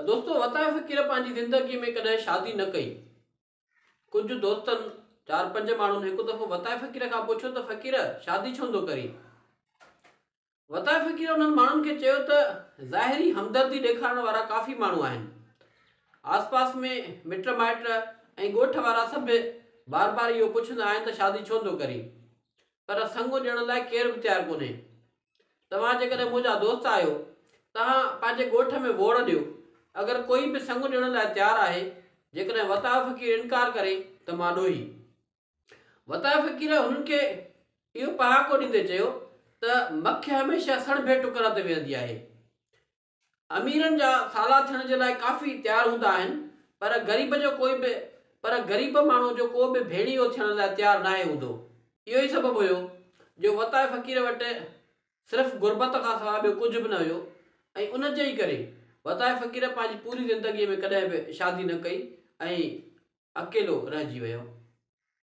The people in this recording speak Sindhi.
دوستو وتايو فقير پنهنجي زندگي ۾ ڪڏهن شادي نه ڪئي. ڪجهه دوستن چار پنج ماڻهن هڪ دفعو وتايي فقير کان پڇيو ته فقير شادي ڇو نٿو ڪرين؟ وتايي فقير انهن ماڻهن کي چيو ته ظاهري همدردي ڏيکارڻ وارا ڪافي ماڻهو آهن. آس پاس ۾ مٽ مائٽ ۽ ڳوٺ وارا سڀ بار بار اهو پڇندا آهن ته شادي ڇو نٿو ڪرين؟ پر سڱ ڏيڻ لاء ڪير به تيار ڪونهي. توهان جيڪڏهن منهنجا دوست آهيو، توهان پنهنجي ڳوٺ ۾ ووڙ ڏيو، اگر ڪوئي به سڱ ڏيڻ لاء تيار آهي، جيڪڏهن وتايو فقير انڪار ڪري ته مان ڏوهي. وتايو فقير هنن کي اهو پهاڪو ڏيندي چيو ته مک هميشه سڻڀي ٽڪر تي ويهندي آهي. اميرن جا سالا ٿيڻ جي لاء ڪافي تيار هوندا آهن پر غريب جو ڪوئي به پر غريب ماڻهو جو ڪو به ڀيڻيو ٿيڻ لاء تيار ناهي هوندو. اهو ئي سبب هيو جو وتائي فقير وٽ صرف غربت کان سواء ٻيو ڪجهه به نه هيو ۽ ان جي ئي ڪري وتائي فقير پنهنجي پوري زندگيء ۾ ڪڏهن به شادي نه ڪئي ۽ اڪيلو رهجي ويو.